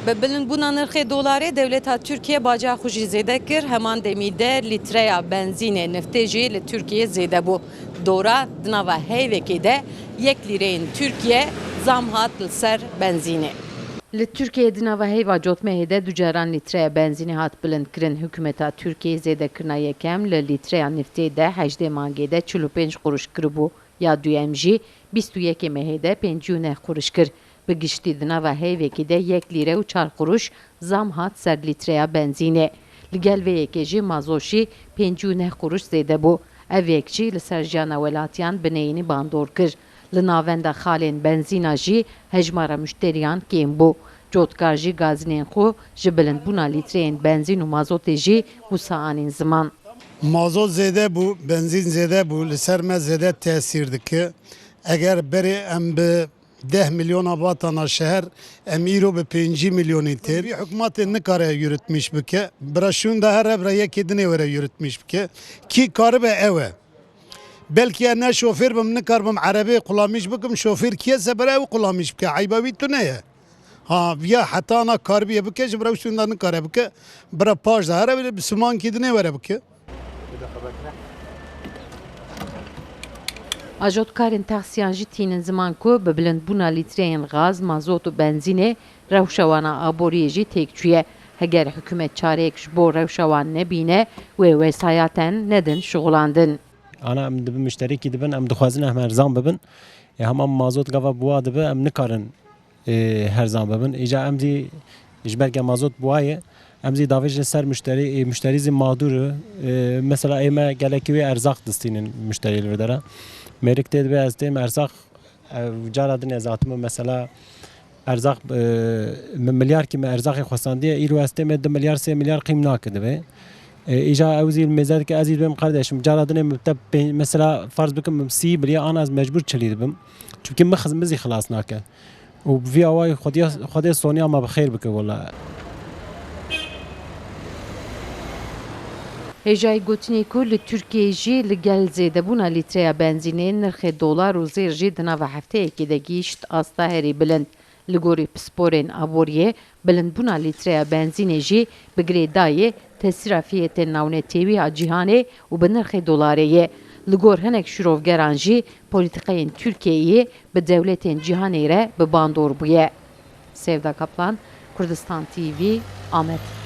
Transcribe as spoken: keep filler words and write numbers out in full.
Bi bilindbûna nirxê dolarê dewleta Tirkiye baca xwe jî zêde kir, heman demî de lîtreya benzînê niftê jî li Tirkiyê zêde bû. Dora di nava heyvekê de yek lîreyên Tirkiye zam hat li ser benzînê. Li Tirkiyeyê di nava heyva cotmehê de du caran lîtreya benzînê hat bilindkirin. Hikûmeta Tirkiyeyê zêdekirina yekem li lîtreya niftê de hejdê mangê de çil û pênc quruş kiribû, ya duyem jî bîst û yekê mehê de pêncî û neh quruş kir. Bi giştî di nava heyvekê de yek lîre û çar quruş zam hat ser lîtreya benzînê. Li gel vê yekê jî mazot jî pêncî û neh quruş zêde bû. Ev yek jî li ser jiyana welatiyan bi neyînî bandor kir. Li navenda xalên benzîna jî hejmara muşteriyan kêm bû. Cotkar jî gazînên xwe ji bilindbûna lîtreyên benzîn û mazotê jî wisa anîn ziman. Mazot zêde bû, benzîn zêde bû, li ser me zêde tesîr dike. Eger berê em bi deh milyona vatana şeher, em îro bi pêncî milyonî tên. Vî hikûmetê nikare yürütmîş bike. Bira şûnda her revre yekê dinê were yürütmîş bike. Kî karibe ew e. Belkî ez ne şofêr bim, nikarbim erebeyê qulamîş bikim, şofêr kî ye, sebere ew qulamîş bike. Eyba wî tune ye. Ha, viya heta ana karibiye bike, ji bira şûnda nikare bike. Bira paş de here bi simankî dinê were bike. Ajotkarên taksiyan jî tînin ziman ku bi bilindbûna lîtreyên gaz, mazot û benzînê rewşa wana aboriyê jî têk çûye. Heger hikûmet çareyek ji bo rewşa wan nebîne, wê wesayaten nedin şixulandin. Ana em dibin muşterekî dibin, em dixwazin em erzan bibin. Ê hema mazot gava bi wa dibe, em nikarin ê, herzan bibin. Îca em zî ji ber ke mazot bi wa ye, em zî davêjin ser muşterî, ê, muşterî zî mağdur e. Ê, mesela ê me gelekî wê erzaq distînin muşterî li vir dera. Mêrik tê dibe ez têm erzaq, ev cara din ez hatime mesela erzaq, e, mi-, milyar kî me erzaqê xwestandiye, îro ez têm ê du milyar, sê milyar qîm nake dibe. E, îca ew zî li mêze dike, ez zî dibêm kardeşim, cara dinê min te pê-, mesela farz bikim min sî biriye, ana ez mecbur çilî dibim. Çimkî min xiz-, min zî xilas nake. Û bi vî awayî Xwedîya, Xwedê soniya me bi xêr bike wela. Hêjayî gotinê ku li Tirkiyeyê jî li gel zêdebûna lîtreya benzînê nirxê dolar û zêr jî di nava hefteyekê de gihîşt asta herî bilind. Li gorî pisporên aboriyê, bilindbûna lîtreya benzînê jî bi girêdayî tesîra fiyetên navnetewî a cîhanê û bi nirxê dolarê ye. Li gor hinek şirovgeran jî polîtîkayên Tirkiyeyê bi dewletên cîhanê re bi bandor bûye. Sevda Kaplan, Kurdistan T V, Amed.